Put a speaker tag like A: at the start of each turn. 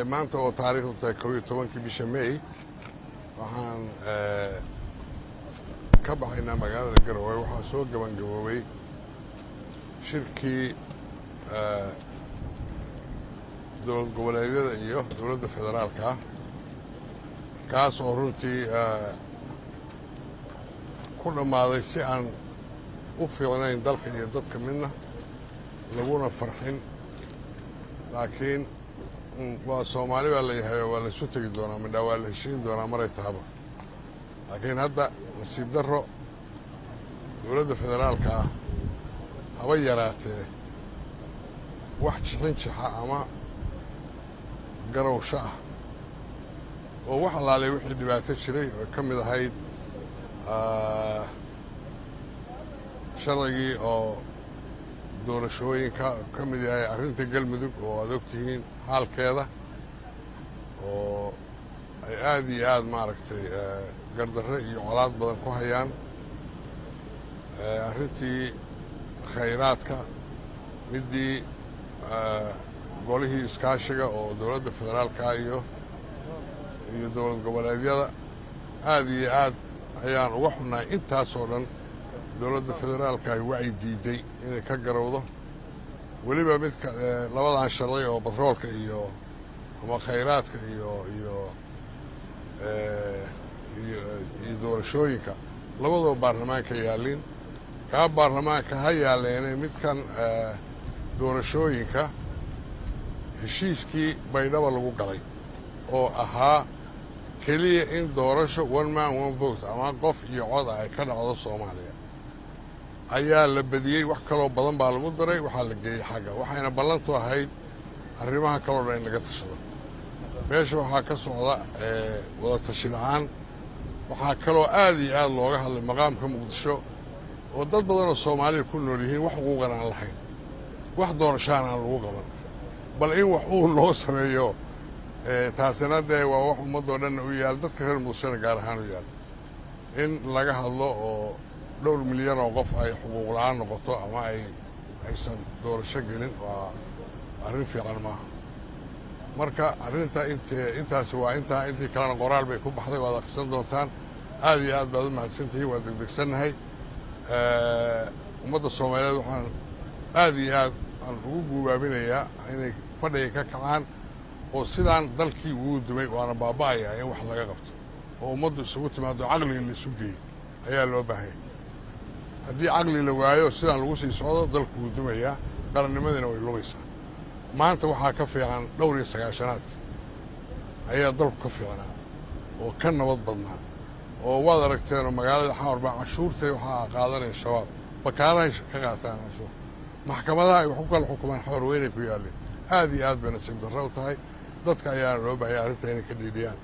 A: Maanta oo taariikhdu tahay 11-kii bisha May, waxaan ka baxaynaa magaalada Garowe. Waxaa soo gebangaboobay shirkii dowlad goboleedyada iyo dowladda federaalka ah, kaas oo runtii ku dhammaaday si aan u fiicnayn dalka iyo dadka midna, laguna farxin. Laakiin waa Soomaali baa la yahay, waa laisu tegi doonaa, midhaa waa la heshiin doonaa maray tahaba. Laakiin hadda nasiib darro, dowladda federaalka ah haba yaraatee wax jixin jixa ama garowsho ah oo wax allaalay wixii dhibaato jiray oo ka mid ahayd sharcigii oo doorashooyinka, ka mid yahay arrinta Galmudug oo aad og tihiin xaalkeeda, oo ay aad iyo aad, maaragtay, gardarre iyo colaad badan ku hayaan, arrintii khayraadka, middii golihii iskaashiga oo dowladda federaalka iyo dowlad goboleedyada, aad iyo aad ayaan uga xunnahay. Intaasoo dhan dowladda federaalka ay wacyi diiday inay ka garowdo. Weliba midka labadan sharci oo batroolka iyo ama khayraadka iyo doorashooyinka, labadoo baarlamaanka yaallin, kaa baarlamaanka ha yaalleene, midkan doorashooyinka, heshiiskii Baydhaba lagu galay oo ahaa keliya in doorasho one man one vote ama qof iyo cod ah ay ka dhacdo Soomaaliya ayaa la badiyey. Wax kaloo badan baa lagu daray, waxaa la geeyey xagga, waxayna ballantu ahayd arrimaha kaloo dhan in laga tashado. Meesha waxaa ka socda wada tashi la'aan. Waxaa kaloo aad iyo aad looga hadlay maqaamka Muqdisho, oo dad badan oo Soomaaliya ku nool yihiin, wax xuquuqan aan lahayn, wax doorashaan aan lagu qaban. Bal in wax uu loo sameeyo, taasina dee waa wax ummaddoo dhanna u yaal, dadka reer Muqdishona gaar ahaan u yaal, in laga hadlo oo dhowr milyan oo qof ay xuquuq la'aan noqoto ama aysan doorasho gelin waa arrin fiican maaha. Marka arrinta intaasi waa intaa. Intii kalena qoraal bay ku baxday, waad akhrisan doontaan. Aad iyo aad baad u mahadsantihiin. Waa degdegsannahay. Ummadda Soomaaliyeed waxaan aad iyo aad aan ugu guubaabinayaa inay fadhiga ka kacaan, oo sidaan dalkii ugu dumay waana baaba'ayaa in wax laga qabto oo ummaddu isugu timaado, caqliga la isu geeyo ayaa loo baahanya. Haddii caqli la waayo, sidaan lagu sii socdo, dalku wuu dumayaa, qarannimadiina way lumaysaa. Maanta waxaa ka fiican dhowr iyo sagaashanaadka ayaa dalku ka fiicnaa oo ka nabad badnaa, oo waad aragteenoo magaalada Xamar baa cashuurtay waxaa qaadanaya Shabaab, bakaarahay ka qaataan cashuur, maxkamadaha ay wax ku kala xukumaan Xamar weynay ku yaalleen. Aad iyo aad bay nasiib darro u tahay. Dadka ayaana loo baahaya arrinta inay ka dhiidhiyaan.